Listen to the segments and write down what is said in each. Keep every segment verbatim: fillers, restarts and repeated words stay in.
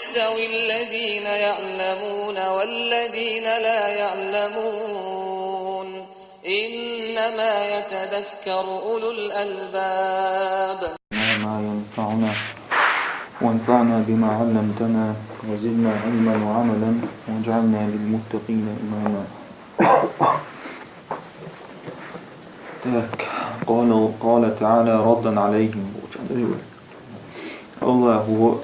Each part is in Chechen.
يستوي الذين يعلمون والذين لا يعلمون إنما يتذكر أولو الألباب. ما ينفعنا وانفعنا بما علمتنا وزدنا علما وعملا واجعلنا للمتقين إماما. Так, قال, قال تعالى ردا عليهم. Аллаху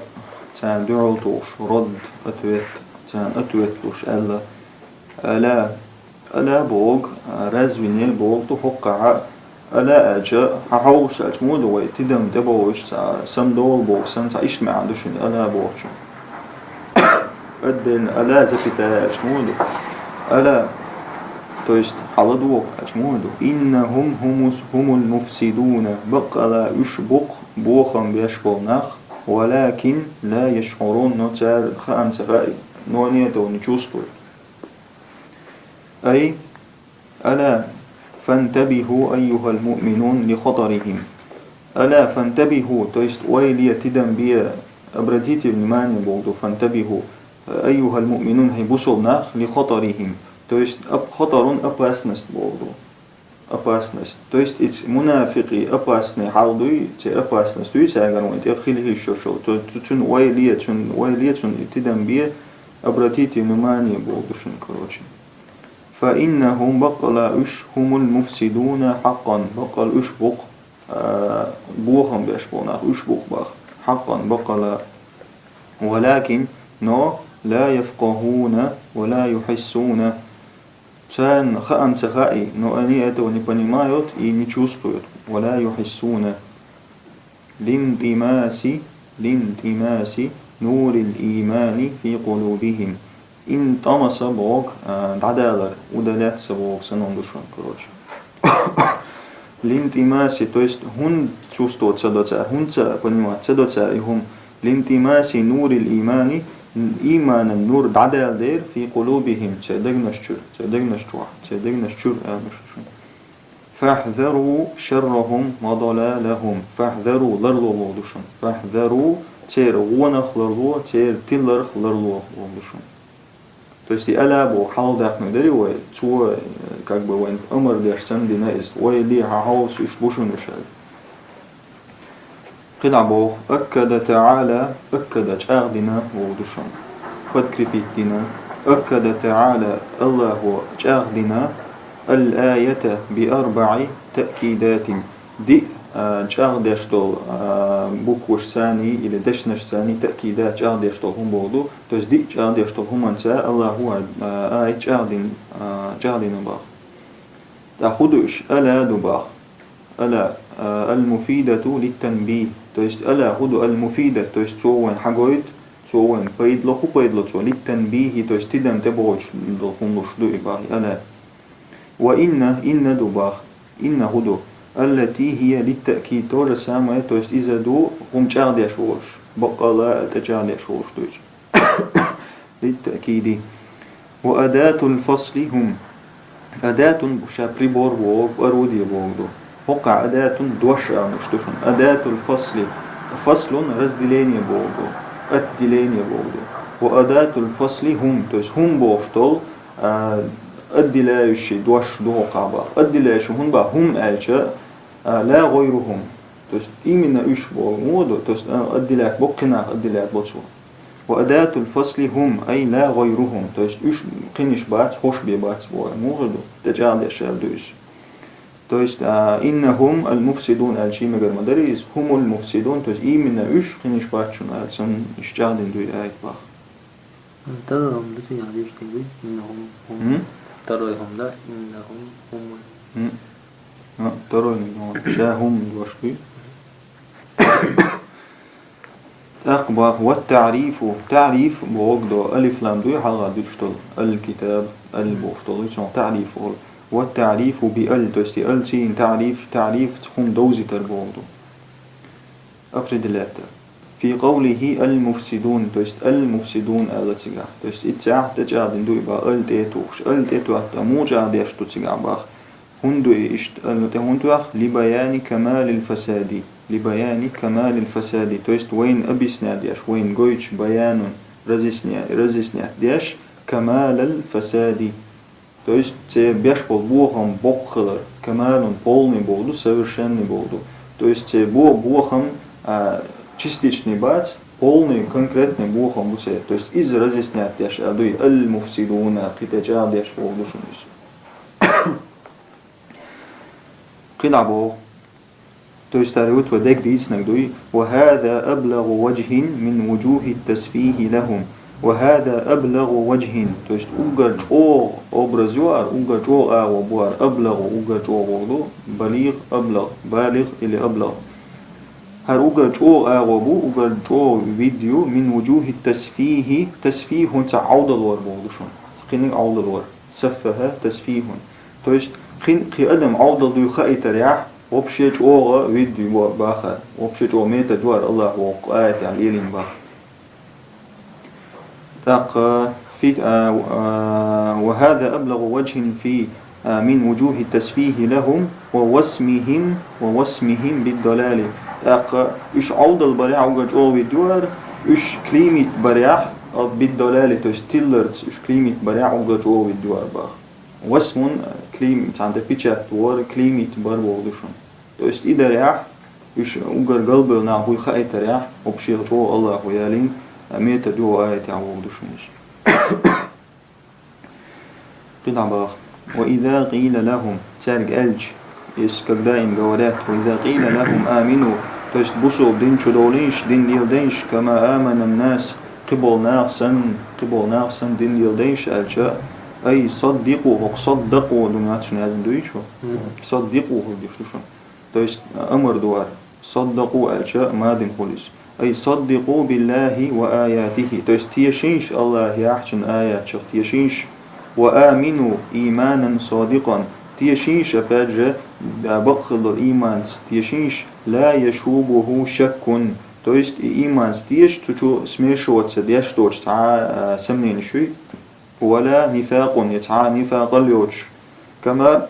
царна дуьхьал тухуш, рад, ответ, царна ответ луш аьлла: «Ала, ала боху, разве не боху хӀокхахьа, ала аьлча, хьахьовса аьлча муха ду вай тидам тӀебохуьйтуш цхьа самадовла боху санна, цхьа иштта маьӀна ду шуна ала бохучун?» Отдельно ала запятая аьлча муха ду? Ала, то есть хьаладогӀа аьлча муха ду? «Иннахум хумус-, хумул муфсидуна», баккъала уьш бу-кх бохам беш болу нах, «валакин ла яшӀурун», но цара хаам ца хаьа, но они этого не чувствуют. Ай, «Ала фантабиху, айюхал муъминун, ли хатарихим». «Ала фантабиху», то есть ойла е, тидам бе, обратите внимание боху ду, «фантабиху, айюхал муъминун», хӀай бусалба нах, «ли хатарихим», то есть ап-, хатарун опасность боху ду. Опасность. То есть иза мунафикъий опасный хьал дуй, церан опасность дуй, цаьргара вайн тӀе хила йиш йолуш йолу. Цу-, цу-, цуьнан ойла е, цуьнан ойла е, цуьнан тидам бе, обратите внимание боху ду шуна, короче. «Фа иннахум», баккъала уьш, «хумул муфсидуна хьакъан», баккъала уьш бу-кх, а, бохам беш болу нах, уьш бу-кх боху, хьакъан, баккъала. «Валакин», но, «ла яфкъахуна ва ла юхьиссуна». Царна хаам ца хаьа, но они этого не понимают и не чувствуют. «Ва ла юхьиссуна». «Линтимаси, линтимаси нурил имани фи къулубихим». Интамаса боху, а, дӀадалар, удалять ца боху санна ду шуна, короче. «Линтимаси», то есть хӀунда чувствовать ца до цара, хӀунда ца понимать ца до цара и хӀума? «Линтимаси нурил имани», иманан нур дӀадала дера, «фи къулубихим», церан дегнаш чуьра, церан дегнаш чохь, церан дегнаш чуьра, аьлла ду шуна. «Фахьзару шаррахум ва далалахум». «Фахьзару», ларло боху ду шуна. «Фахьзару», церан гӀонах ларло, церан тиларх ларло боху ду шуна. То есть и «ала» боху хьалха даьккхина дара вай, цо, э, как бы вайн амар деш санна дина иза. Ойла е, хьахьовса, уьш бу шуна уьш аьлла. Кхин дӀа боху: «Аккада таӀала», аккада чӀагӀдина боху ду шуна. Подкрепить дина. «Аккада таӀала», Аллахо чӀагӀдина, «ал-аята би арбаӀи таъкидатин». Диъ, а, чӀагӀдеш долу, а, буквашцаний или дешнашцаний таъкидат чӀагӀдеш долу хӀума боху ду. То есть диъ чӀагӀдеш долу хӀуманца Аллахо, а, аят чӀагӀдин-, а, чӀагӀдина боху. ТӀаккха хӀун ду уьш? «Ала» ду боху. «Ала», а, «ал-муфидату литтанбих». То есть «ала» хӀун ду? «Ал-муфидат», то есть цо вайн хьагойту, цо вайн пайдало, хӀун пайдало цо? «Литтанбихи», то есть тидам тӀебохуьйтуш долу хӀума луш ду и боху, «ала». «Ва инна», «инна» ду боху. «Инна» хӀун ду? «Аллати хия литтаъкид», то же самое, то есть иза ду хӀума чӀагӀдеш волуш, баккъала а тӀечӀагӀдеш волуш ду иза. «Литтаъкиди». «Ва адатул фасли хум». Адатун ша прибор боху, орудие боху ду. ХӀокхахь адатун дош а луш ду шуна. «Адатул фасли». Фаслун разделение боху ду. Отделение боху ду. «Ва адатул фасли хум». То есть хум бохуш долу, а, отделяющий дош ду хӀокхахь боху. Отделяющий хӀунда боху? Хум аьлча, а, ла гӀайрухум. То есть именно уьш боху ма ду. То есть, а, отделять бо, кхин нах отделять бо цо. «Ва адатул фасли хум, ай ла гӀайрухум». То есть уьш кхинаш бац, хӀорш бен бац боху. Муха ду? ТӀечӀагӀдеш аьлла ду иза. То есть, а, «иннахум ал-муфсидун» аьлча мегар ма дарий иза, «хумул муфсидун», то есть именно уьш кхинаш бац шуна аьлла санна, иштта чӀагӀдина ду и аят боху. Второй хӀума ду цигахь дийцина, иннахум хум. М? Второй хӀума дац, иннахум хумул. М? А, второй не знаю. Ша хум дош ду. ТӀаккха боху: «Ва таърифу». Таъриф боху ду, алиф-лам дуй хьалха дуьтуш долу. Ал-китаб, ал бохуш долу, цунах таъриф олу. «Ва таърифу би ал», то есть и ал цийна таъриф, таъриф хӀума довзийтар боху ду. Определять. «Фи къавлихи ал-муфсидун», то есть «ал-муфсидун» аьлла цигахь. То есть и цигахь тӀечӀагӀдина ду и боху, ал тӀе а тухуш. Ал тӀе а тоьтту, муха чӀагӀдеш ду цигахь боху? ХӀунда ду и иштта ал тӀе хӀунда тоьхна? «Ли баяни камалил фасади». «Ли баяни камалил фасади». То есть вайна объяснять деш, вайна гойтуш, баянун, разъясня-, разъяснять деш, камалал фасади. То есть, цу беш болу бохам боккха хилар, камалун полный болу, совершенный болу. То есть, цу бо-, бохам, а, частичный бац, полный, конкретный бохам бу цу. То есть, иза разъяснять деш, а дуй ал-муфсидуна, кхин тӀе чӀагӀдеш болу ду шуна иза. Кхин дӀа боху. То есть, ари ву тхо дег дийцинарг дуй: «وهذا أبلغ وجه من وجوه التسفيه لهم». «وهذا أبلغ وجه». То есть, уггар чӀогӀа образ ю ара, уггар чӀогӀа агӀо бу ара, аблагӀу, уггар чӀогӀа боху ду, балигӀ, аблагӀ, балигӀ или аблагӀ. ХӀара уггар чӀогӀа агӀо бу, уггар чӀогӀа вид ю, мин вуджухи тасфихи, тасфихун ца Ӏовдалор боху ду шуна. Кхиниг Ӏовдалор. Саффаха тасфихун. То есть, кхин, кхин адам Ӏовдал дуй хаийтарехь, вообще чӀогӀа вид ю бо-, бахар. Вообще чӀогӀа метод ю ара Аллах воккху аятехь лелийна бахар. ТӀаккха, фи-, а, а, «وهذا أبلغ وجه في، а, من وجوه التسفيه لهم ووصمهم، ووصمهم بالضلال». ТӀаккха, уьш Ӏовдал барехь уггар чӀогӀа вид ю ара, уьш клеймить барехь, а, بالضلال, то есть тилларца уьш клеймить барехь уггар чӀогӀа вид ю ара баха. Васмун, а, клейм-, цхьана тӀе печать вара, клеймить бар боху ду шуна. То есть и дарехь, уьш уггар галбевлла нах буй хаийтарехь, вообще чӀогӀа Аллахо ялийна, а, метод ю аятехь боху ду шуна иза. Кхин дӀа баха. «وإذا قيل لهم», цаьрга аьлча, если когда им говорят: «وإذا قيل لهم آمنوا», то есть бусалба дин чу довлийша, дин леладайша, «كما آمن الناس», кхиболу нах санна, кхиболу нах санна дин леладайша аьлча, «أي صدقوا», хӀокху «صدقوا» ду нацун язна дуй чу? Мгм. «صدقوا» хӀу деш ду шуна. То есть, а, амар ду ара. «صدقوا» аьлча, мадин хуьлу иза. «أي صدقوا بالله وآياته». То есть, тешийша Аллахьехь, цуьнан аятех тешийша. «وآمنوا إيمانا صادقا». Тешийша, опять же, а, бакъ хилла долу ийманца тешийша. «لا يشوبه شك». То есть, и ийманца теша, цу чу смешиваться деш доцуш цхьа а, а, сомнениш юй. «ولا نفاق», я цхьа а нифакъал йоцуш. «كما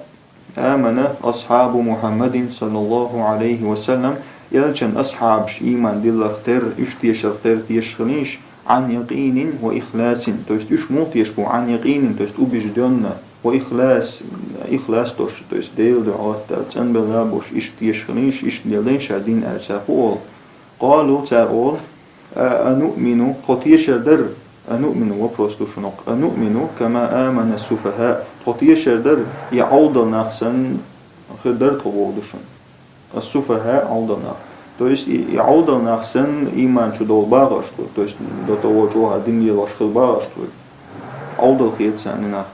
آمن أصحاب محمد صلى الله عليه وسلم», элчан асхьабаш ийман дилларх терра, уьш тешарх терра тешаш хилийша, «عن يقين وإخلاص». То есть уьш муха тешаш бу, «عن يقين», то есть убеждённо, «وإخلاص», ихлас долуш, то есть Делан дуьхьа хӀоттаелла, цӀанбелла болуш, иштта тешаш хилийша, иштта леладайша дин аьлча, цара хӀун олу? «قالوا», цара олу: «أنؤمن», тхо тешар дара, «أنؤمن», вопрос ду шуна хӀокху, «أنؤمن كما آمن السفهاء», тхо тешар дара, и Ӏовдал нах санна хир дара тхо боху ду шуна. Ас-суфахӀа Ӏовдал нах. То есть и, и Ӏовдал нах санна ийман чу долу бахаш ду, то есть до того чӀогӀа дин лелош хила бахаш ду. Ӏовдал хета царна и нах.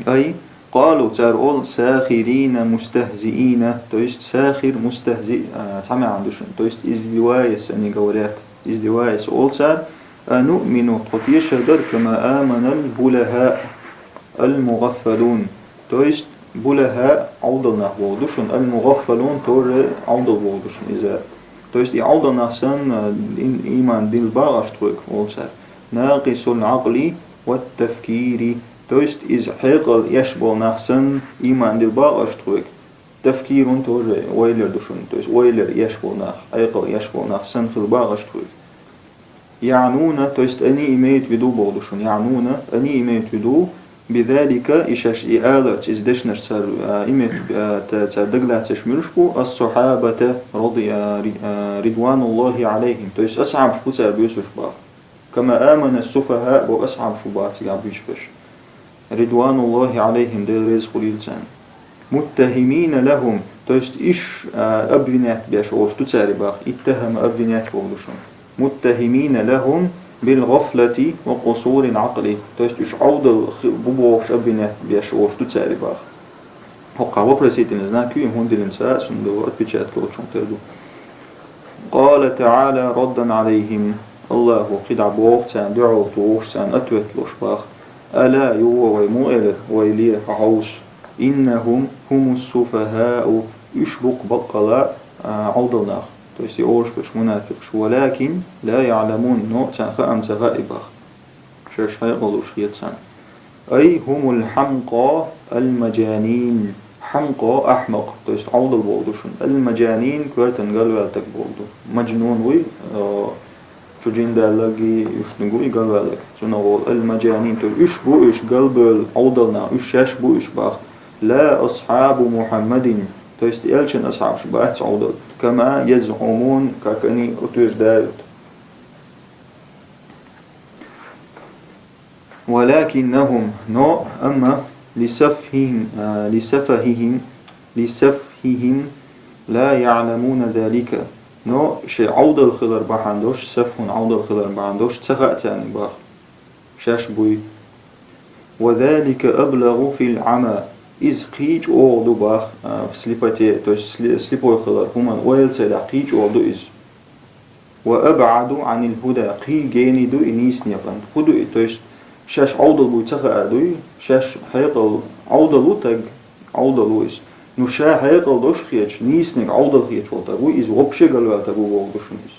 Ай, къалу, цара олу, сахирина мустахзиина, то есть сахир, мустахзи, а, цхьа маьӀна ду шуна. То есть издеваясь они говорят, издеваясь олу цара, ануъмину, тхо тешар дара, кама аманал булахӀа, ал-мугъаффалун. То есть булахӀа Ӏовдал нах боху ду шуна, ал-мугъаффалун тоже Ӏовдал боху ду шуна иза. То есть и Ӏовдал нах санна, ин-, ийман дилла бахаш тхоьга олу цара. Накъисул Ӏакъли ва тафкири. То есть иза хьекъал еш болу нах санна, ийман дилла бахаш тхоьга. Тафкирун тоже ойлар ду шуна. То есть ойлар еш болу нах, хьекъал еш болу нах санна хила бахаш тхоьга. Яънуна, то есть они имеют в виду боху ду шуна. Яънуна, они имеют в виду, бизалика, и шаьш и аларца, иза дешнаш цара, а, имеют, а, та-, цара дагалаьцнарш муьлш бу, ас-сахьабата ради-, а, ри-, а, ридвануллахи Ӏалайхим. То есть асхьабаш бу цара буьйсуш баха. Кама амана ас-суфахӀа боху асхьабаш бу баха цигахь буьйцуш берш. Ридвануллахи Ӏалайхим, Дела реза хуьлийла царна. Муттахимина лахум, то есть иш, а, обвинять беш олуш ду цара баха. Иттахама обвинять боху ду шуна. Муттахимина лахум бил гъафлати ва къусурил Ӏакъли. То есть уьш Ӏовдал хи-, бу бохуш обвинять беш олуш ду цара баха. ХӀокхахь вопросительный знак ю, и хӀунда диллина ца, цуьнан долу отпечаток йолчуьнга тера ду. Къала таӀала раддан Ӏалайхим. Аллахо кхидӀа боху царна дуьхьал тухуш, царна ответ луш баха. Ала, юха вай муха элира, вай ле, хьо хьовса. Иннахум хумус суфахӀау, уьш бу-кх баккъала, а, Ӏовдал нах. То есть и олуш берш мунафикъаш. Валакин ла яъламун, но царна хаа-м ца хаьа и баха. Шаьш хьекъал луш хета царна. Ай хумул хьамкъа ал-маджанин. Хьамкъа, ахьмакъ, то есть Ӏовдал боху ду шуна. Ал-маджанин, коьртан галваьлла стаг боху ду. Маджнун вуй, э, Шу жин даллаги уьш гу и галвалаг. Цунах гӀолла المجانين, то есть уьш бу уьш галбевлла Ӏовдал нах, уьш шаьш бу уьш бах. لا أصحاب محمد, то есть элчан асхьабаш бац Ӏовдал. كما يزعمون, как они утверждают. ولكنهم, но, амма, لسفههم, а, لسفههم, لسفههم لا يعلمون ذلك. Но шоай Ӏовдал хилар бахьан долаш, сафхӀун Ӏовдал хилар бахьан долаш, ца хаьа царна бах. Шаьш буй. وذلك أبلغ في العمى. Из кхий чӀоагӀа ду бах, а, в слепоте, то есть сли-, слепой хилар, хӀуман ойла ца яхь кхий чӀоагӀа ду из. وأبعد عن الهدى, кхий гена ду и нийсанна юкъе. ХӀун ду и, то есть шаьш Ӏовдал буй ца хаар дуй, шаьш хьекъал Ӏовдал ву таг, Ӏовдал ву из. Ну ша хьекъал долаш хеташ, нийсанна Ӏовдал хеташ вола таг ву, из вообще галваьлла таг ву боху ду шуна из.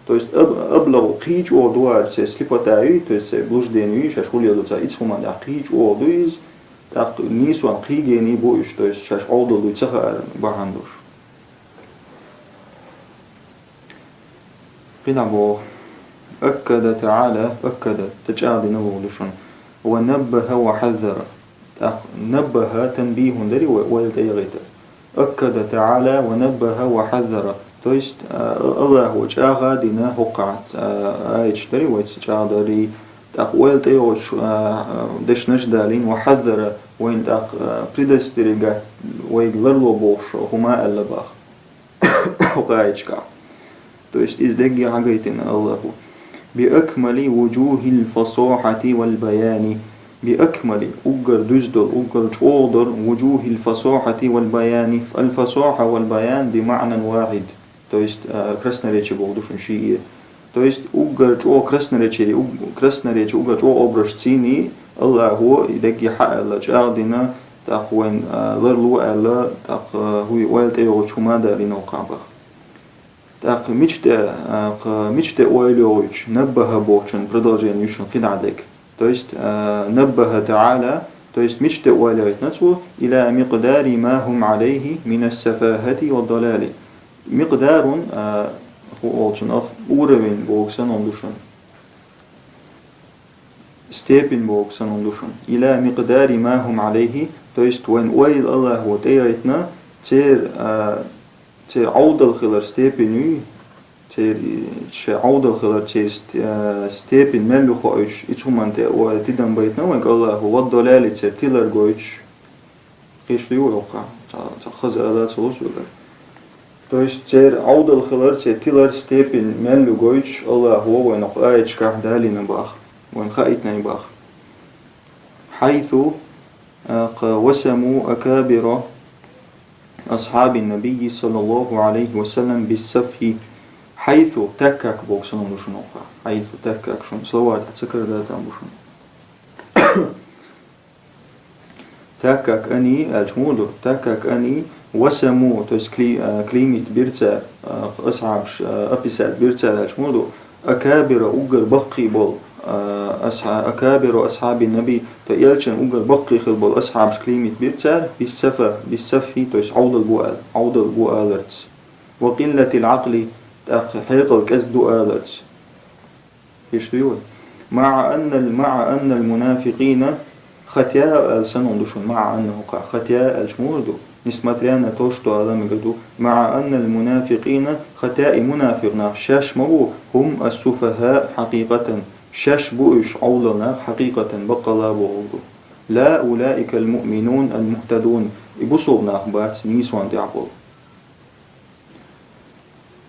То есть аб-, аблагӀу кхий чӀоагӀа ду аьлча, церан слепота юй, то есть церан блуждени юй, шаьш хӀун леладу цар, ицу хӀуманна юкъе кхий чӀоагӀа ду из, тӀаккха нийсонна кхий гена бу уьш, то есть шаьш Ӏовдал дуй ца хаар бахьан долаш. КхидӀа боху. أكد تعالى, أكد, тӀаккха чӀагӀдина боху ду шуна. ونبه وحذر. ТӀаккха نبه تنبيه дарий вай, ойла тӀеяхийта. أكد تعالى ونبه وحذر. То есть, а, АллахӀа чӀагӀдина хӀокху, а, аяташ дарий вайца чӀагӀдарий, тӀаккха ойла тӀейогӀучу, а, а, дешнаш далийна, وحذر, вайна тӀаккха, а, предостерегать, вайга ларло бохуш хӀума аьлла бах. ХӀокху аяташкахь. То есть иза дерриге хьагайтина АллахӀа. بأكمل وجوه الفصاحة والبيان. بأكمل, уггар дуьзна долу, уггар чӀогӀа долу, وجوه الفصاحة والبيان. الفصاحة والبيان بمعنى واحد. То есть, а, красноречие боху ду шуна шиъ. То есть уггар чӀогӀа красноречие, уг-, красноречие, уггар чӀогӀа образаш цийний, АллахӀа и дерриге хьааьлла, чӀагӀдина, тӀаккха вайна, а, ларло аьлла, тӀаккха хӀуй ойла тӀейогӀучу хӀума далийна хӀокхахь бах. ТӀаккха мича тӀе, а, кха, мича тӀе ойла йогӀуьйтуш, نبه бохучун продолжение ю шуна кхидӀа дерг. То есть, а, نبه تعالى, то есть мича тӀе ойла йойтина цо, إلى مقدار ما هم عليه من السفاهة والضلال. مقدار, а, хӀун олу цунах, уровень боху санна ду шуна. Степень боху санна ду шуна. إلى مقدار ما هم عليه, то есть вайна ойла АллахӀа тӀеяйтина, церан, а, церан Ӏовдал хилар степень юй, церан, шайн Ӏовдал хилар церан ст-, а, степень мел ю хоуьйтуш, ицу хӀуманна тӀе о-, тидам байтина вайга АллахӀа, والضلال, церан тилар гойтуш. Кхиш ду юкъа, ца, ца хаза ала ца лусургар. То есть церан Ӏовдал хилар, церан тилар степень мел ю гойтуш, АллахӀа вайна кху аяташкахь далийна бах, вайна хаийтина бах. حيث, а, кха, وسموا أكابر أصحاب النبي صلى الله عليه وسلم بالسفه. حيث, так как боху санна ду шуна хӀокхахь. حيث, так как, шуна словарь тӀехь ца карадатам бу шуна. Так как они, аьлча муха ду, так как они وسموا, то есть кли-, а, клеймить бира цара, а, асхьабаш, а, описать бира цара аьлча муха ду, أكابر, уггар баккхий болу, а, асхьа-, أكابر أصحاب النبي, то элчан уггар баккхий хила болу асхьабаш клеймить бира цара, بالسفه, بالسفه, то есть Ӏовдал бу аьлла, Ӏовдал бу аларца. وقلة العقل, тӀаккха хьекъал кӀезиг ду аларца. Кхиш ду юй? مع أن ال-, مع أن المنافقين, хотя, аьлла санна ду шуна, مع أن хӀокхахь, хотя аьлча муха ду, несмотря на то что аьлла мегар ду, مع أن المنافقين, хотя и мунафикъ нах шаьш ма бу, هم السفهاء حقيقة, шаьш бу уьш Ӏовдал нах, хьакъикъатан, баккъалла а бохург ду. لا أولئك المؤمنون المهتدون, и бусулба нах бац нийсонна тӀехь болу.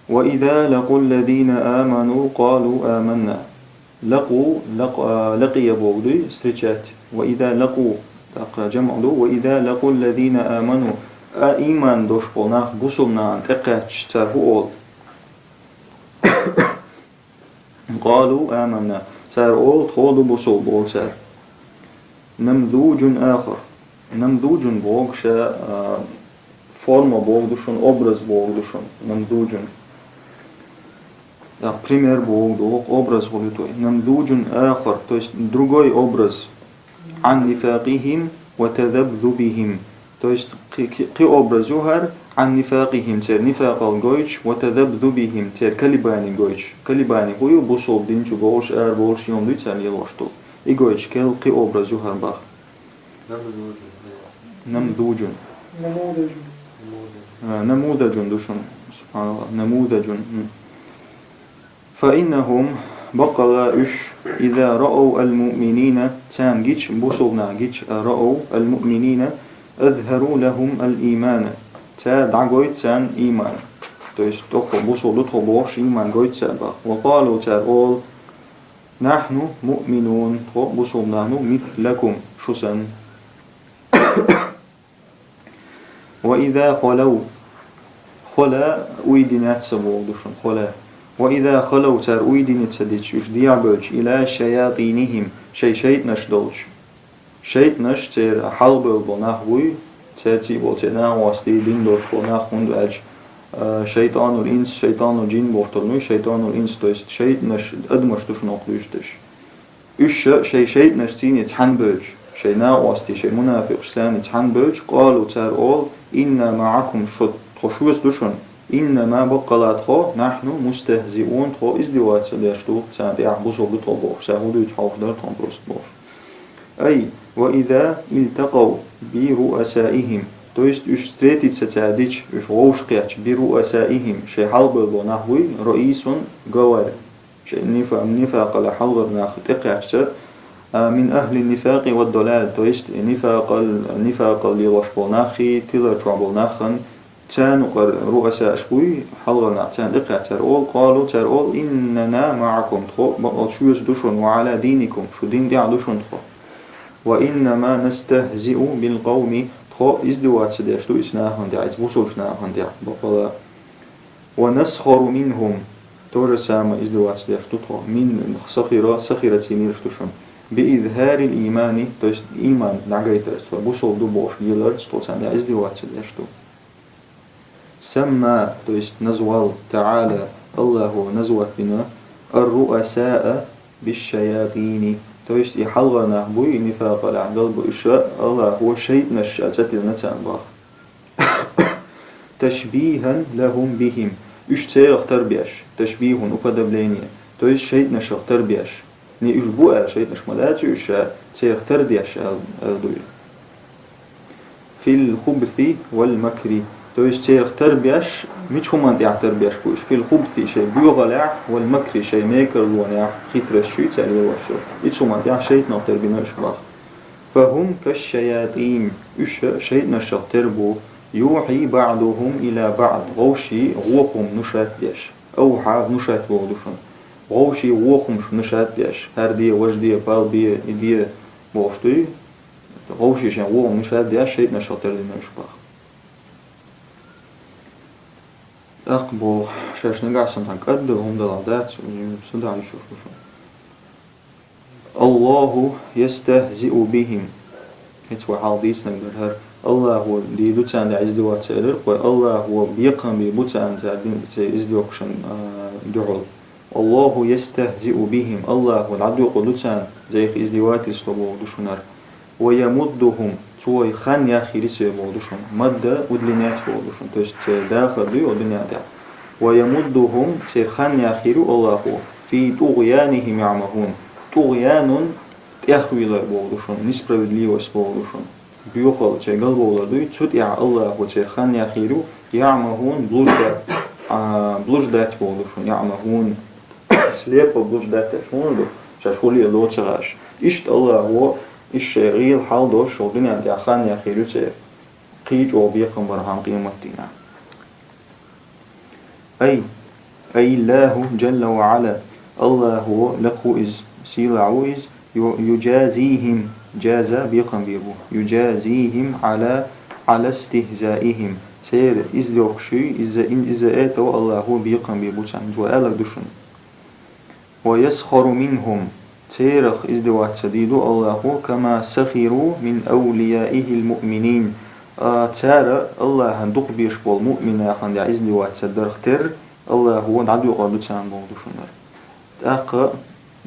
وإذا لقوا الذين آمنوا قالوا آمنا. لقوا, лакъ-, а, لقي боху дуй, встречать. وإذا لقوا, тӀаккха жамӀ ду, وإذا لقوا الذين آمنوا. А, ийман долуш болу нах бусулба нахана тӀекхаьчча, цара хӀун олу? قالوا آمنا. Цара олу, тхо ду бусулба, олу цара. نمذوج آخر. نمذوج боху ша, а, форма боху ду шуна, образ боху ду шуна. نمذوج. Так, пример боху ду, образ хӀун ду той. نمذوج آخر, то есть другой образ. عن نفاقهم وتذبذبهم. То есть кхи-, кхи-, кхин образ ю хӀара, عن نفاقهم, церан нифакъал гойтуш, وتذبذبهم, церан колебани гойтуш. Колебани хӀу ю? Бусалба дин чу болуш, ара болуш, йома дуьйцу царна лелош долу. И гойтуш, кел кхин образ ю хӀара боху. نموذج. نموذج. نموذج. А, نموذج ду шуна, субханаллах, نموذج. М. فإنهم, баккъала уьш, إذا رأوا المؤمنين, царна гича, бусалба нах гича, رأوا المؤمنين أظهروا لهم الإيمان, цара дӀагойту царна ийман. То есть, тхо бусалба ду тхо бохуш, ийман гойту цара боху. وقالوا, цара олу: نحن مؤمنون, тхо бусалба нах ду, مثلكم, шу санна. وإذا خلوا, خلا уьйдина яц ца боху ду шуна, خلا. وإذا خلوا, цара уьйдина ца дича, уьш дехьабевлча, إلى شياطينهم, шайн шайтӀанаш долчу. ШайтӀанаш церан хьалхабевлла болу нах буй, цаьрций болу, церан накъостий, дин доцуш болу нах, хӀунда аьлча, а, шайтӀанул инс, шайтӀанул джин бохуш долу, ну, шайтӀанул инс, то есть шайтӀанаш, адамаш ду шуна хӀокху дуьйцуш дерш. Уьш ша шайн шайтӀанаш цийна цхьаьна бевлча, шайн накъостий, шайн мунафикъаш царна цхьаьна бевлча, قالوا, цара олу: إنا معكم, шо, тхо шуьца ду шуна. إنما, баккъала тхо, نحن مستهزئون, тхо издеваться деш ду, царна тӀехь бусалба ду тхо бохуш, цара хӀун дуьйцу хьовсуш дара тхуна просто бохуш. أي وإذا التقوا برؤسائهم, то есть уьш встретиться цара дича, уьш вовшахкхетча, برؤسائهم, шайн хьалхабевлла болу нах буй, رئيس, главарь. Шайн нифа-, нифакъалехь хьалхара нах тӀекхаьчча, а, من أهل النفاق والضلال, то есть нифакъал-, нифакъал лелош болу наххий, тилар чохь болу наххан, царна юкъара руъасааш буй, хьалхара нах царна тӀекхаьчча, цара олу, قالوا, цара олу: إننا معكم, тхо баккъал шуьца ду шуна, وعلى دينكم, шу дин тӀехь ду шуна тхо. وإنما نستهزئ بالقوم, тхо издеваться деш ду иза нахана тӀехь, иза бусалбачу нахана тӀехь, баккъала. ونسخر منهم, то же самое издеваться деш ду тхо. من سخر, سخر цийна йилаш ду шуна. بإظهار الإيمان, то есть иман дӀагайтарца, тхо бусалба ду бохуш леларца, тхо царна тӀехь издеваться деш ду. سمى, то есть назвал, تعالى, Аллахо назвать бина, الرؤساء بالشياطين, то есть и хьалхара нах буй, и нифакъалехь долу буй, уьш Аллахо шайтӀанаш аьлла цӀе тиллина царна боху. تشبيها لهم بهم, уьш церах тара беш, تشبيه, уподобление, то есть шайтӀанашах тара беш. Не уьш бу аьлла, шайтӀанаш ма дац уьш, ша церах тара деш аьлла, аьлла ду и. في الخبث والمكر, то есть церах тара беш, мича хӀуманна тӀехь тара беш бу уьш? في الخبث, шайн боьхалехь, والمكر, шайн мекарлонехь, хитросташца цара лелош йолу. Ицу хӀуманна тӀехь шайтӀанах тара бина уьш боху. فهم كالشياطين, уьш шайтӀанашах тера бу, يوحي بعضهم إلى بعض, вовшийн вон хӀума внушать деш. أوحى внушать боху ду шуна. Вовшийн вон хӀумаш внушать деш. ХӀара де, важа де, пал бе, и де бохуш дуй. Вовшийн шайн вон хӀума внушать деш, шайтӀанашах тера дина уьш боху. ТӀаккха боху, шаьш нагахь санна тхан кӀаддала хӀума далахь дац, уьш са дӀа йиш йолуш ду шуна. الله يستهزئ بهم. ХӀинца вай хьалха дийцинарг дара хӀара. Аллахо дийр ду царна тӀехь издеваться элира, кхой Аллахо бекхам бийр бу царна цара дин, церан издевкашна, а, дуьхьал. الله يستهزئ بهم. Аллахо дӀадоькъур ду царна, церах издевательство боху ду шуна хӀара. ويمدهم, цо и хан яхйийр ю церан боху ду шуна. Мадда удлинять боху ду шуна. То есть церан дахар дуй оцу дуьнен тӀехь. ويمدهم, церан хан яхйийр ю Аллахо. في طغيانهم يعمهون. طغيان, тӀехвийлар боху ду шуна. Несправедливость боху ду шуна. Боьхалла, церан галбовлар дуй, цу тӀехь Аллахо церан хан яхйийр ю, يعمهون, блужда-, а, блуждать боху ду шуна, يعمهون. Слепо блуждать деш хӀунда ду, шаьш хӀун леладо ца хууш. Иштта Аллахо, иштта шайн гӀийла хьал долуш, оцу дуьнен тӀехь хан яхйийр ю церан. Кхин чӀогӀа бекхам бархьама къематдийнахь. أي، أي الله جل وعلا, Аллахо лакха ву иза, сийлахь ву иза, ю-, يجازيهم, جازى бекхам бийр бу, يجازيهم على، على استهزائهم, церан издевкашна, из-за, из-за этого Аллахо бекхам бийр бу царна, вай аьлларг ду шуна. ويسخر منهم, церах издеваться дийр ду Аллахо, كما سخروا من أوليائه المؤمنين. А, цара Аллахьан дукха безаш болу муъмин нахана тӀехь издеваться дарх терра, Аллахо дӀадоькъур ду царна боху ду шуна. ТӀаккха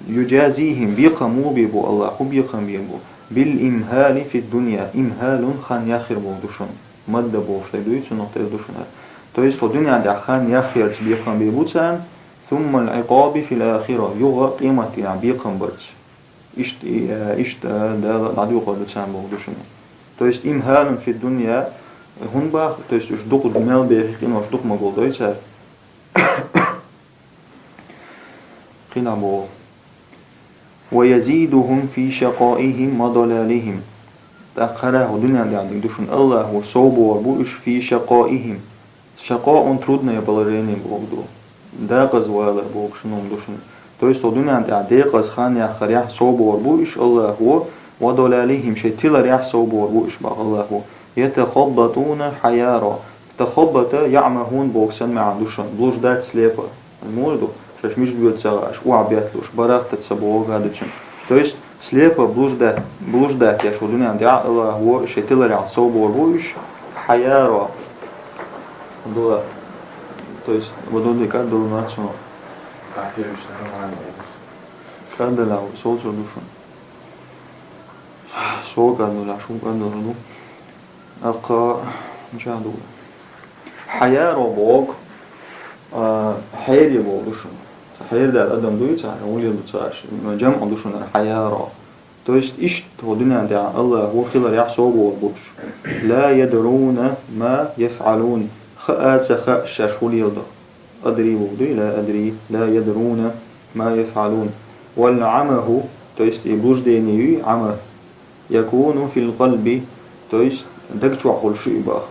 يجازيهم, бекхам муха бийр бу Аллахо, бекхам бийр бу. بالإمهال في الدنيا, имхьалун хан яхйийр боху ду шуна. Мадда бохуш дай дуй, цунах тера ду шуна. То есть, хӀо дуьнен тӀехь хан яхъярца бекхам бе бу царна, ثم العقاب في الآخرة, юха къематдийнахь бекхам барца. Иштта, э, иштта, э, Дала дӀадуьйхур ду царна боху ду шуна. То есть, إمهال في الدنيا, хӀун бах, то есть, уьш дукха мел бехи къинош дукха ма гулдой цара. Кхин а боху. ويزيدهم في شقائهم وضلالهم. ТӀаккха хӀара хӀу дуьнен тӀехь дерг ду шуна, Аллахо сов бохур бу уьш في شقائهم. Шакъаъ трудное положение боху ду. Декъаза валар боху шуна хӀума ду шуна. То есть хӀу дуьнен тӀехь декъаза хан яххарехь сов бохур бу уьш Аллахо, وضلالهم, шайн тиларехь сов бохур бу уьш бах Аллахо. يتخبطون حيارى. تخبط يعمهون боху санна маьӀна ду шуна. Блуждать слепо. Муха ду? Шаьш мича доьду ца гӀаш, охьабетталуш, барахтаца боху гадуьцун. То есть, слепо блуждать, блуждать деш хӀу дуьнен тӀехь Аллахо шайн тиларехь сов бохур бу уьш, حيارى. Дула. То есть, вот он как дула нацу. Кадала, соцур ду шуна. Со кадала, шу кадала ду. Аккха, мича ду. حيارى боху, а, хьере боху ду шуна. Хьере даьлла адам дуй цара, улел ду цара, джамӀ ду шуна حيارى. То есть иштта хӀу дуьнен тӀехь Аллахо хиларехь сов бохур бу уьш. لا يدرون ما يفعلون. Хаа ца хаьа шаьш хӀу леладо. أدري боху дуй, لا أدري, لا يدرون ما يفعلون. والعمه, то есть и блуждение юй, عمى, يكون في القلب, то есть даг чохь хуьлуш ю и бах.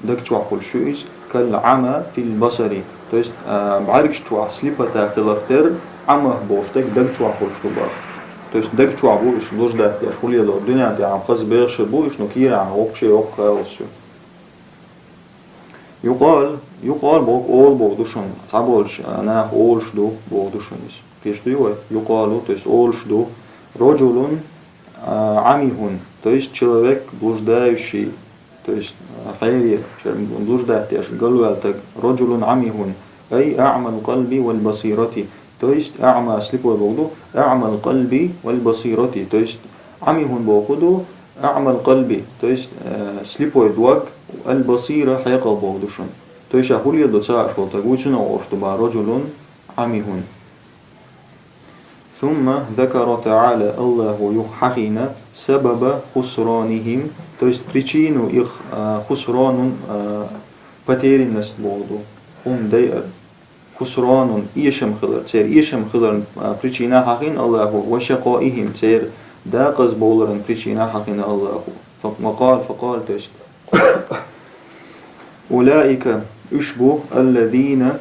Даг чохь хуьлуш ю иза, كالعمى في البصر. То есть, а, бӀаьргаш чохь слепота хиларх тера, Ӏама бохуш дерг даг чохь хуьлуш ду бах. То есть даг чохь бу уьш блуждать деш, хӀу лелор, дуьнен тӀехь хаза бехаш бу уьш, но кийрахь вообще йоккха хаос ю. يقال, يقال боху, олу боху ду шуна. Цхьаболчу, а, наха олуш ду боху ду шуна иза. Кхеташ дуй вай? يقال, то есть олуш ду. رجل, а, عمه, то есть человек блуждающий, то есть, а, хьере, блуждать деш, галваьлла стаг. رجل عمه, أي أعمى القلب والبصيرة. То есть أعمى, слепой боху ду, أعمى القلب والبصيرة. То есть عمه боху ду, أعمى القلب, то есть, э, слепой дог, البصيرة, хьекъал боху ду шуна. То есть ша хӀу леладо ца гӀаш волу стаг, вуй цунах олуш ду бах, رجل عمه. ثم ذكر تعالى, Аллахо юха хьахийна, سبب خسرانهم, то есть причину их, а, خسران, а, потерянность боху ду, хӀума дайар. خسران, эшам хилар, церан эшам хиларан, а, причина хьахийна Аллахо, وشقائهم, церан декъаза бовларан причина хьахийна Аллахо. Фа-, وقال, فقال, то есть أولئك, уьш бу, الذين,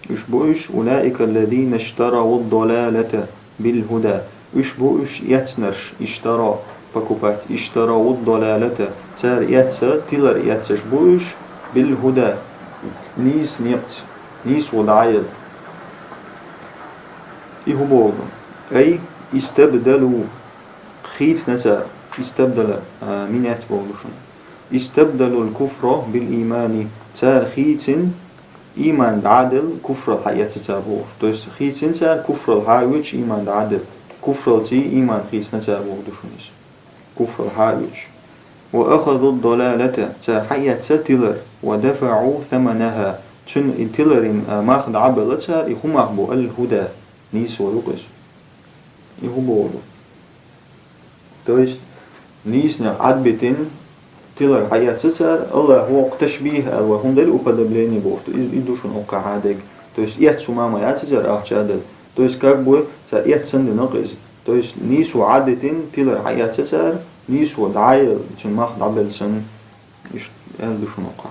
уьш бу уьш, أولئك الذين اشتروا الضلالة بالهدى. Уьш бу уьш эцнарш, اشترى, покупать, اشتروا الضلالة. Цара эцна, тилар эцнарш бу уьш, بالهدى, нийса некъаца, нийсо дӀаяла. И хӀун боху ду? أي استبدلوا, хийцина цара, استبدل, а, менять боху ду шуна. استبدلوا الكفر بالإيمان. Цара хийцина ийман дӀаделла куфрал хьаэцна цара бохуш. То есть хийцина цара куфрал хьаоьцуш ийман дӀаделла. Куфралций ийман хийцина цара боху ду шуна иза. Куфрал хьаоьцуш. وأخذوا الضلالة, цара хьаэцна тилар. ودفعوا ثمنها. Цуьнан и тиларан, а, мах дӀабелла цара, и хӀун мах бу, الهدى. Нийсо ю-кх иза. И хӀун боху ду? То есть, нийсанех Ӏадбитина тилар хьаэцна цара, Аллахо хӀокху ташбих аьлла вай хӀума дара, уподобление бохуш ду, и, и ду шуна хӀокху хьан дерг. То есть, эцна хӀума ма яц цара ахча а дала. То есть, как бы, цара эцна санна дина-кх иза. То есть, нийсо Ӏадитина тилар хьаэцна цара, нийсо дӀаяла, цуьнан мах дӀабелла санна, иштта аьлла ду шуна хӀокху.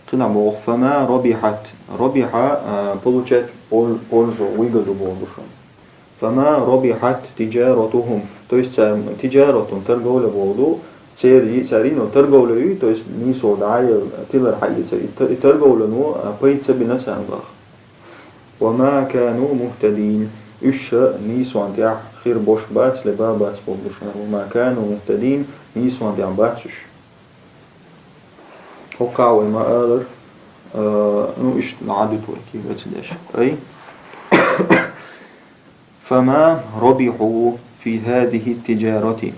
Кхин а боху, فما ربحت. ربح, а, получать пол-, пользу, выгоду боху ду шуна. فما ربحت تجارتهم. То есть цара тиджаратун, торговля боху ду, церан, цара йина торговля ю, то есть нийсо дӀаяла, тилар хьаэцна, и та-, и торговляно, а, пайда ца бина царна бах. وما كانوا مهتدين. Уьш нийсонан тӀехь хир бош бац, ле ба бац боху ду шуна. وما كانوا مهتدين, нийсонан тӀехь бац уьш. ХӀокху вай ма-аллара, а, ну, иштта дӀадуьту вай, кийга ца деш. Ай. فما ربحوا في هذه التجارة.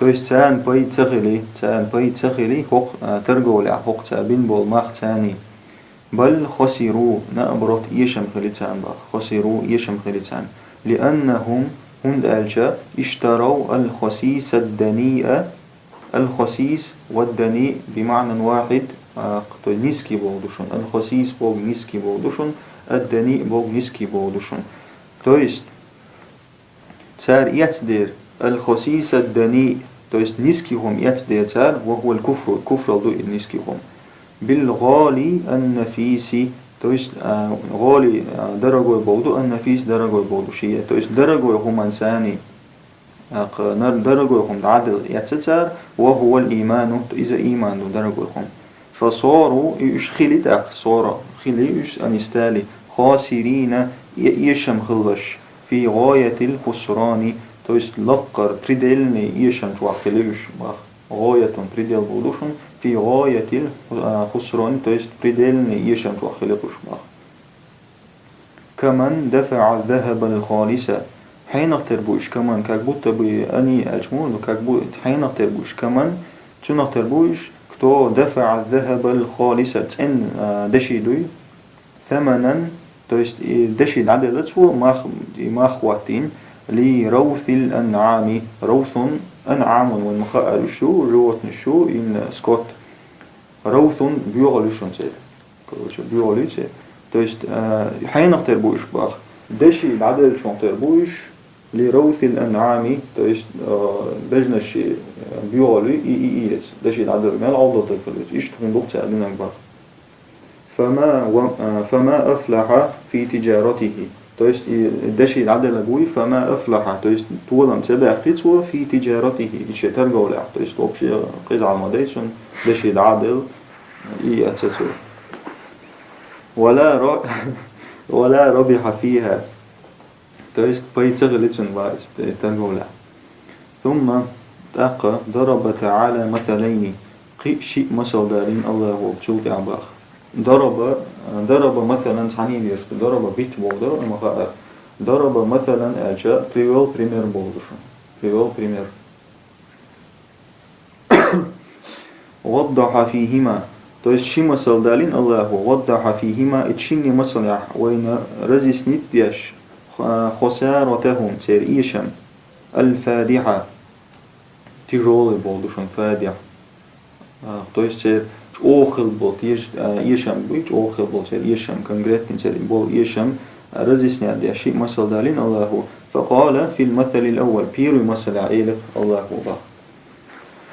То есть царна пай ца хили, царна пай ца хили, хӀокху, а, торговлехь, хӀокху цара бина болу мах царний. بل خسروا, наоборот, эшам хили царна боху. خسروا, эшам хили царна. لأنهم, хӀунда аьлча, اشتروا الخسيس الدنيء, الخسيس والدنيء بمعنى واحد, а, то есть низкий боху ду шуна. الخسيس боху низкий боху ду шуна, الدنيء боху низкий боху ду шуна. То есть, цара эцдера, الخسيس الدنيء, то есть низкий хӀума эцдера цара, وهو الكفر, куфралла ду и низкий хӀума. بالغالي النفيس, то есть, а, гӀали, а, дорогой боху ду, النفيس дорогой боху ду шиъ. То есть дорогой хӀуманца царний, а, кх-, нар-, дорогой хӀума дӀаделла эцна цара, وهو الإيمان, иза ийман ду дорогой хӀума. فصاروا, и уьш хили тӀаккха, صار, хили уьш, они стали, خاسرين, э-, эшам хилларш, في غاية الخسران, то есть лаккхара предельный эшам чохь хили уьш боху. غاية предел боху ду шуна, في غاية الخ-, а, خسران, то есть предельный эшам чохь хили уьш боху. كمن دفع الذهب الخالص. Хьенах тера бу уьш كمن, как будто бы они аьлча муха ду, как бу-, хьенах тера бу уьш كمن, цунах тера бу уьш, кто دفع الذهب الخالص, цӀена, а, деши дуй, ثمنا, то есть и деши дӀаделла цо, мах, и мах хӀоттийна, لروث الأنعام, روث أنعام, вайн ма хаара уьш ю, животныш ю, именно скот. روث боьгӀал ю шуна церан. Короче, боьгӀал ю церан. То есть, а, хьенах тера бу уьш боху. Деши дӀаделлачух тера бу уьш, لروث الأنعام, то есть, а, бежанаши, а, боьгӀал ю, и, и, и эца. Деши дӀаделла мел Ӏовдал даг хила веза. Иштта хӀума ду-кх цара динарг боху. فما و-, а, فما أفلح في تجارته. То есть, и деши дӀаделларг вуй, فما أفلح, то есть, толам ца баьккхи цо, في تجارته, и шен торговлехь. То есть, вообще, къиза Ӏалма дай цунна, деши дӀаделла, и эца цо. ولا ر-, ولا ربح فيها. То есть, пай ца хили цунна вац, т-, торговля. ثم, тӀаккха, ضرب تعالى مثلين, кхин а шиъ масал далийна Аллахо цул тӀаьхьа боху. ضرب, ضرب مثلا цхьаьна лелаш ду, ضرب битта боху ду, амма хаьа. ضرب مثلا аьлча, привёл пример боху ду шуна. Привёл пример. وضح فيهما. То есть ши масал далийна Аллахо, وضح فيهما, и шинне масалехь вайна разъяснить деш, х-, خسارتهم, церан эшам, الفادحة, тяжёлый боху ду шуна, فادح. А, то есть церан чӀогӀа хилла болу, теш-, а, эшам буй, чӀогӀа хилла болу церан эшам, конкретно церан болу эшам, а, разъяснять деш ши масал далийна Аллахо. فقال في المثل الأول, первый масалехь элира Аллахо боху.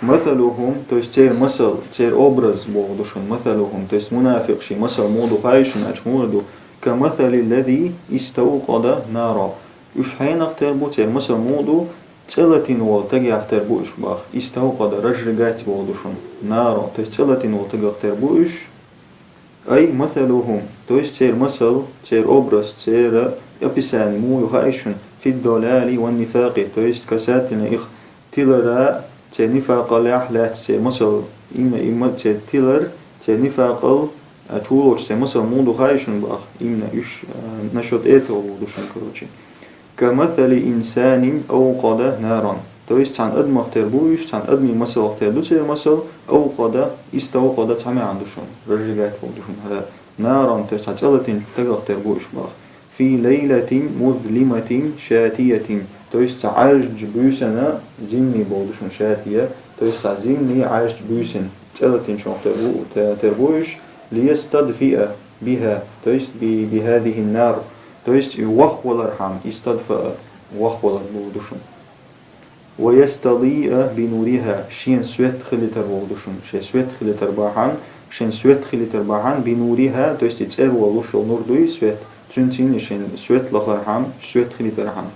مثلهم, то есть церан масал, церан образ боху ду шуна, مثلهم, то есть мунафикъ шен масал муха ду хаьий шуна аьлча муха ду, كمثل الذي استوقد نارا. Уьш хьенах тера бу, церан масал муха ду, цӀе латийна волу тагех тера бу уьш боху. استوقد, разжигать боху ду шуна, نارا, то есть цӀе латийна волу тагех тера бу уьш, أي مثلهم, то есть церан масал, церан образ, церан описание муха ю хаьий шуна, في الضلال والنفاق, то есть касательно их тилара, церан нифакъаллехь лаьцна церан масал, имма, имма церан тилар, церан нифакъал, а, чулоцу церан масал муха ду хаьий шуна боху, имма уьш, а, насчёт этого боху ду шуна, короче. كمثل إنسان أوقد نارا. То есть цхьана адамах тера бу уьш, цхьана адамийн масалах тера ду церан масал, أوقد, استوقد цхьа маьӀна ду шуна, разжигать боху ду шуна, хӀара, نارا, то есть цхьа цӀе латийначу тагах тера бу уьш боху. في ليلة مظلمة شاتية. То есть цхьа Ӏаьржачу буьйсанна, зимний боху ду шуна, شاتية, то есть цхьа зимний Ӏаьржачу буьйсанна, цӀе латийначух тера бу, те-, тера бу уьш, ليستدفئ بها, то есть ب-, بهذه النار. То есть и вахвалархьама, استدفأ, вахвалар боху ду шуна. ويستضيء بنورها, шена свет хилийтар боху ду шуна. Шен свет хилийтар бахьана, шен свет хилийтар бахьана, بنورها, то есть и цӀера луш йолу нур дуй, свет, цуьнций шен свет лахархьама, свет хилийтархьама.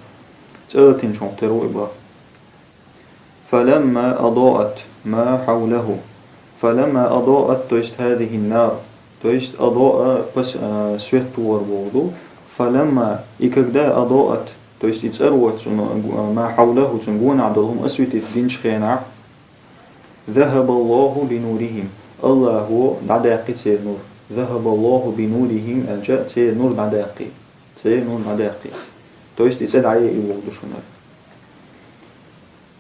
ЦӀе латийначух тера ву и боху. فلما أضاءت ما حوله. فلما أضاءت, то есть هذه النار. То есть أضاء пас-, а, свет тохар боху ду. فلما, и когда أضاءت, то есть и цӀервоцу цунна, а, ما حوله, цунна гонахь долу хӀума осветить динчу хенахь, ذهب الله بنورهم. Аллахо дӀадаьккхи церан нур. ذهب الله بنورهم аьлча, церан нур дӀадаьккхи. Церан нур дӀадаьккхи. То есть и цӀе дӀаеи боху ду шуна.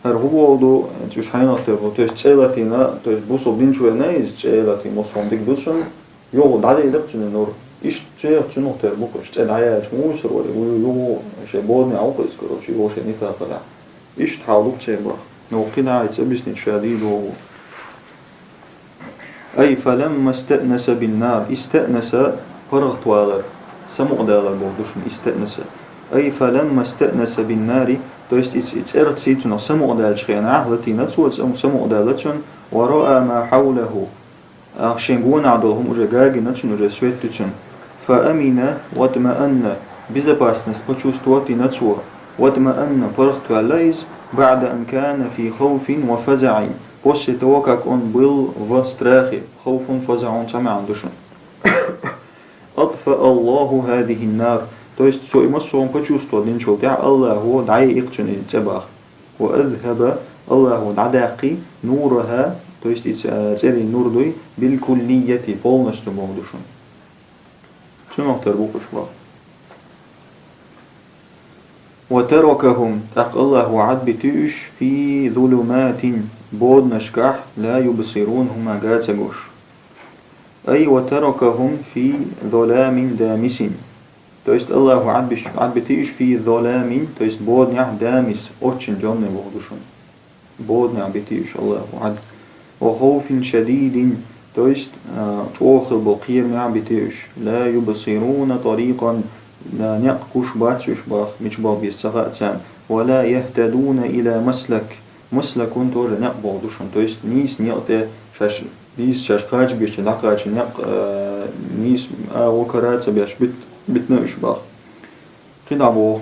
ХӀара хӀун боху ду, цуьш хьайнах тера бу, то есть цӀе латийна, то есть бусалба дин чу вена иза цӀе латийна, массо а дика ду цунна, юха дӀадийдира цуьнан нур. Иштта цуьнах тера бу-кх уьш, цӀе дӀаяьлча муьйсур вара, юха шайн боданехь ву-кх иза, короче, юха шайн нифакъалехь. Иштта хьал ду-кх церан бах. Но кхидӀа а иза объяснить ша дийр догӀу. أي فلما استأنس بالنار, استأنس паргӀатвалар, самукъадалар боху ду шуна, استأنس. أي فلما استأنس بالنار, то есть и ц-, и цӀерца цунах самукъадаьллачу хенахь, латийна цо, цо самукъадаьлла цунна, ورأى ما حوله, а, шен гонахь долу хӀума уже гагийна цунна, уже свет ду цунна. فأمن واطمأن, безопасность почувствовать йина цо, واطمأن, паргӀатваьлла иза, بعد أن كان في خوف وفزع, после того, как он был в страхе, خوف وفزع цхьа маьӀна ду шуна. أطفأ الله هذه النار, то есть цо и массо а почувствовать динчул тӀаьхьа АллахӀа дӀаяйи-кх цуьнан и цӀе бах. وأذهب, АллахӀа дӀадаьккхи, نورها, то есть и ц-, а, цӀерийн нур дуй, بالكلية, полностью боху ду шуна. Цунах тера бу-кх уьш бах. وتركهم, тӀаккха АллахӀа Ӏадбити уьш, في ظلمات, боданашкахь, لا يبصرون, хӀума га ца гуш. أي وتركهم في ظلام دامس. То есть АллахӀа Ӏадбиш-, Ӏадбити уьш في ظلام, то есть боданехь, دامس, очень тёмный боху ду шуна. Боданехь бити уьш АллахӀа Ӏад. وخوف شديد, то есть, а, чӀогӀа хилла болу кхерамехь бити уьш. لا يبصرون طريقا, а, некъ гуш бац уьш бах, мича баха беза ца хаьа царна. ولا يهتدون إلى مسلك. مسلك тоже некъ боху ду шуна. То есть нийса некъа тӀе шаьш, нийса шаьш кхача беш дӀакхача некъ, а, нийса агӀо кара а ца беш бит-, битина уьш бах. КхидӀа боху.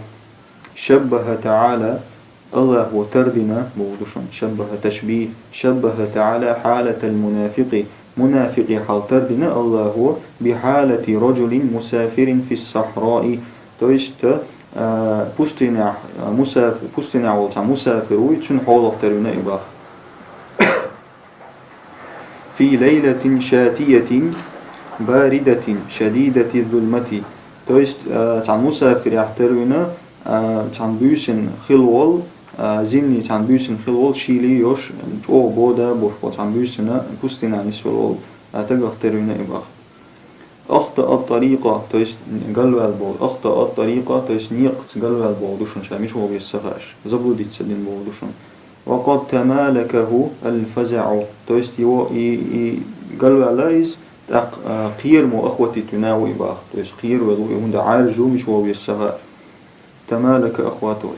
شبه تعالى, АллахӀа тардина боху ду шуна. شبه تشبيه. شبه تعالى حالة المنافق. Мунафикъийн хьал тардина АллахӀа بحالة رجل مسافر في الصحراء. То есть, а, пустынехь, а, мусаф-, пустынехь волу цхьа мусафир вуй, цуьнан хьолах тера вина и бах. في ليلة شاتية باردة شديدة الظلمة. То есть, а, цхьана мусафирехь тера вина, а, цхьана буьйсина хилла волу, а, зимний цхьана буьйсина хилла волу, шийли йош, чӀогӀа бода а бош болу цхьана буьйсина, пустынехь нисвелла волу, а, тагах тера вина и бах. أخطأ الطريق, то есть галваьлла болу. أخطأ الطريق, то есть некъаца галваьлла болу ду шуна, ша мича вогӀу ца хаьаш. Заблудиться дина болу ду шуна. وقد تمالكه الفزع, то есть его и, и галваьлла иза, тӀаккха, а, кхерамо охватить вина ву и бах. То есть кхеравелла ву и, хӀунда Ӏаьржа ву, мича вогӀу ца хаьа. تمالك أخواته.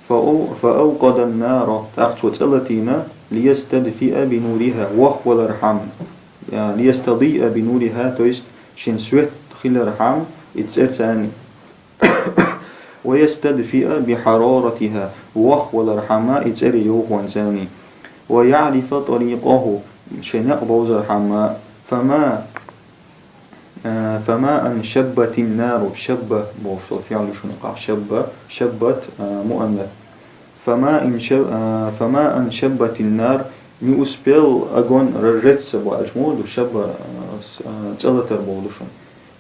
فأو-، فأوقد النار, тӀаккха цо цӀе латийна, ليستدفئ بنورها, вохвалархьама, я, ليستضيء بنورها, то есть шен свет хилархьама, и цӀерца царна. ويستدفئ بحرارتها, вохвалархьама, и цӀерийн йовхонца царна. ويعرف طريقه, шен некъ бовзархьама, فما Э, فما أن شبت النار, شب бохуш долу фиъл ду шуна юкъахь. شب, شبت, э, مؤنث. فما إن ش-, э, فما أن شبت النار, не успел огонь разжечься боху аьлча муха ду, شب, э, с-, э, цӀе латар боху ду шуна.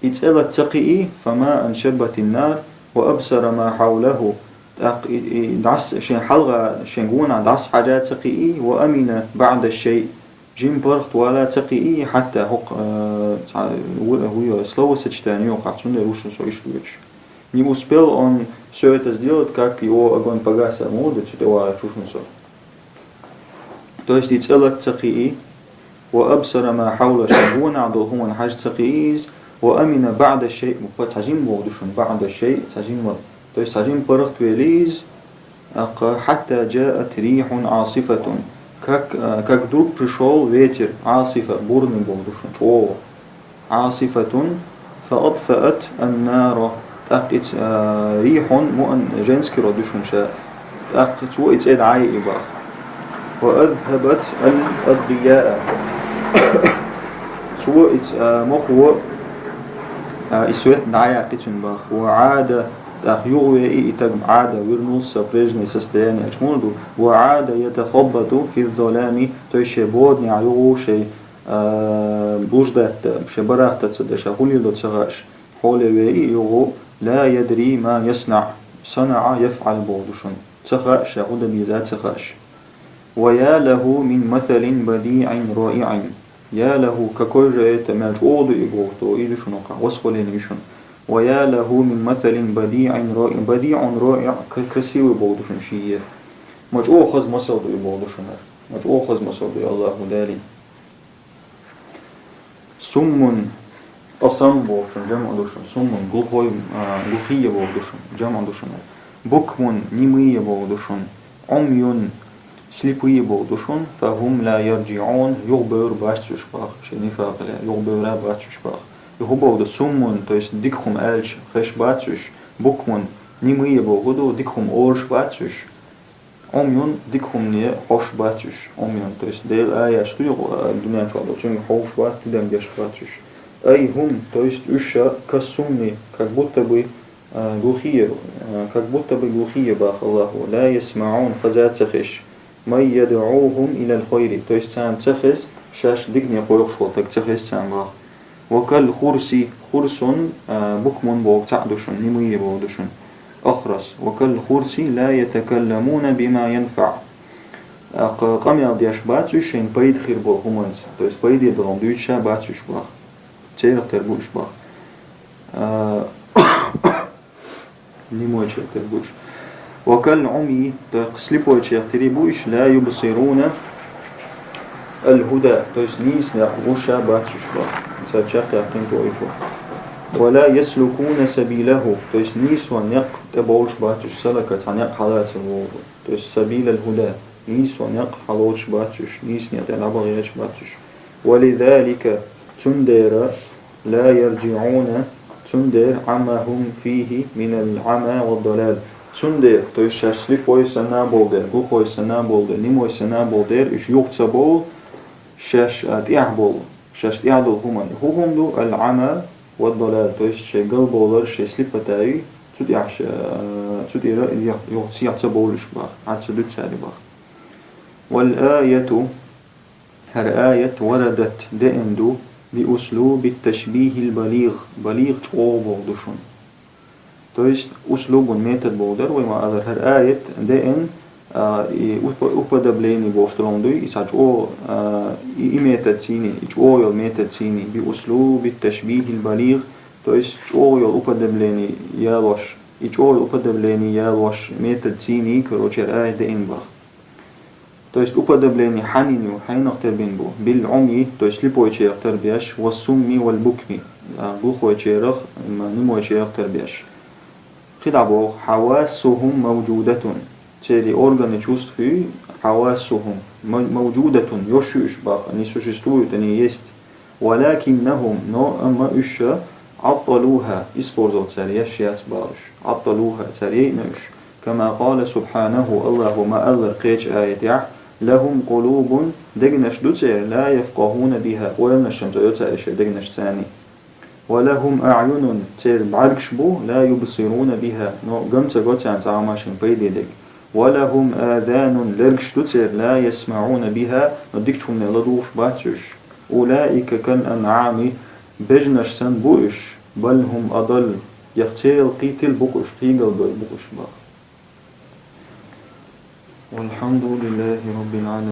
И цӀе лата ца кхии, فما أن شبت النار وأبصر ما حوله, тӀаккха и, и дӀас-, шен хьалха, шен гонахь дӀасахьажа ца кхии, وأمن بعض الشيء, жима паргӀат вала ца кхии, حتى хӀокху, э, цхьа, ву-, ву-, словосочетание юкъахь, цундела ву шуна со иштта воьдуш. Не успел он всё это сделать, как его огонь погас, а муха ду цу тӀе вала чу шуна со. То есть и цӀе лата ца кхии, وأبصر ما حوله, шен гонахь долу хӀуманна хьажа ца кхии иза, وأمن بعض الشيء, па-, цхьа жима боху ду шуна, بعض الشيء, цхьа жима. То есть цхьа жима паргӀат вели иза, тӀаккха, حتى جاءت ريح عاصفة, как, э, как вдруг пришёл ветер, عاصفة, бурный боху ду шуна, чӀогӀа. عاصفة فأطفأت النار, тӀаккха и ц-, э, ريح مؤن-, женский род ду шуна ша, тӀаккха цо и цӀе дӀаяйи бах. وأذهبت ال-, الضياء. Цо и ц-, э, мохо, э, и свет дӀаяьккхи цуьнан бах. وعاد, тӀаккха юхавеи и таг, عاد, вернулся в прежнее состояние, аьлча муха ду, وعاد يتخبط في الظلام, то есть шен боданехь юха шен, а, блуждать дан, шен барахтаца дан, ша хӀун лело ца хаьаш, хьоле веи юха, لا يدري ما يصنع, صنع يفعل боху ду шуна. Ца хаьаш, ша хӀун дан деза ца хаьаш. ويا له من مثل بديع رائع. يا له, какой же это, мел чӀоагӀа ду и боху, то и ду шуна кхаъ, восхваление ю шуна. ويا له من مثل بديع رائع. بديع رائع, к-, красивый боху ду шуна ший е. Ма чӀоагӀа хаза масал ду и боху ду шуна. Ма чӀоагӀа хаза масал ду и Аллаху Дали. صم, أصم боху шуна, جمع ду шуна. صم, глухой, а, глухие боху ду шуна, جمع ду шуна. بكم, нимые боху ду шуна. عمي, слепые боху ду шуна. فهم لا يرجعون, юхабевр бац уьш боху, шайн нифакъале, юхабевр бац уьш боху. И хӀун боху ду, صم, то есть дика хӀума аьлча хезаш бац уьш. بكم, нимые боху ду, дика хӀума олуш бац уьш. عمي, дика хӀумане хьош бац уьш. عمي, то есть Делан аяташ ду, а, дуьнен чохь долу, цуьнга хьош бац, тидам беш бац уьш. أي هم, то есть уьш, كالصم, как будто бы, а, глухие, а, как будто бы глухие боху Аллаху. لا يسمعون, хаза ца хезаш. من يدعوهم إلى الخير, то есть царна ца хеза, шаьш дикане кхойкхуш волу стаг ца хеза царна боху. وكالخرس, خرس, а, بكم боху цхьаъ ду шуна, нимые боху ду шуна. أخرس. وكالخرس لا يتكلمون بما ينفع. А, кх-, къамел деш бац уьш шайна пайда хир болу хӀуманца, то есть пайде долу дуьйцуш бац уьш боху. Церах тера бу уьш боху. А, Нимойчех тера бу уьш. وكالعمي, то есть слепойчех тера бу уьш, لا يبصرون الهدى, то есть нийса некъ гуш бац уьш боху. Цара чекхъяьккхина тӀе уьш боху. ولا يسلكون سبيله, то есть нийсо некъ тӀе бовлуш бац уьш, سلك, цхьа некъ хьалаца боху. То есть سبيل الهدى, нийсо некъ хьалоцуш бац уьш, нийса некъ тӀе дӀабахьеш бац уьш. ولذلك, цундела, لا يرجعون, цундела, عما هم فيه من العمى والضلال. Цундела, то есть шаьш слепой санна болу дела, глухой санна болу дела, нимой санна болу дела, уьш юха ца бовлу, шаьш, а, тӀехь болу, шаьш тӀехь долу хӀуманна. ХӀун хӀума ду, العمى والضلال, то есть шайн галбовлар, шайн слепота ю, цу тӀехь ша, а, цу тӀера юха, юха ца бовлу уьш боху, хьан ца дуьту цара боху. والآية, хӀара аят, وردت, деана ду, بأسلوب التشبيه البليغ, балигъ чӀогӀа боху ду шуна. То есть, услубун метод боху дара, вай ма-, алар, хӀара аят деана, а, и упо-, уподобление бохуш долу дуй, и цхьа чӀогӀа, а, и, и метод цийни, и чӀогӀа йолу метод цийни, بأسلوب التشبيه البليغ, то есть, чӀогӀа йолу уподобление ялош, и чӀогӀа йолу уподобление ялош метод цийни, короче, хӀара аят деана боху. То есть уподобление хьанна ю, хьенах тера бина бу? بالعمي, то есть слепойчех тера беш, والصم والبكم, а, глухойчерах, м, нимойчерах тера беш. КхидӀа боху, حواسهم موجودة. Церан органы чувств, حواسهم, м-, موجودة, йош ю уьш боху, они существуют, они есть. ولكنهم, но амма уьш, عطلوها, использовать цара еш яц боху уьш. عطلوها, цара яйъина уьш. كما قال سبحانه, Аллахо ма-аллара кхечу аятехь: لهم قلوب, дегнаш ду церан, لا يفقهون بها, ойланаш ма йо цара шайн дегнашца. ولهم أعين, церан бӀаьргаш бу, لا يبصرون بها, но ган ца го царна цхьа а хӀума шайна пайде дерг. ولهم آذان, лергаш ду церан, لا يسمعون بها, но дикачу хӀумане ладугӀуш бац уьш. أولئك كالأنعام, бежанаш санна бу уьш, بل هم أضل, я церал кхетийла бу-кх уьш, кхийгалбевлла бу-кх уьш боху. والحمد لله رب العالمين.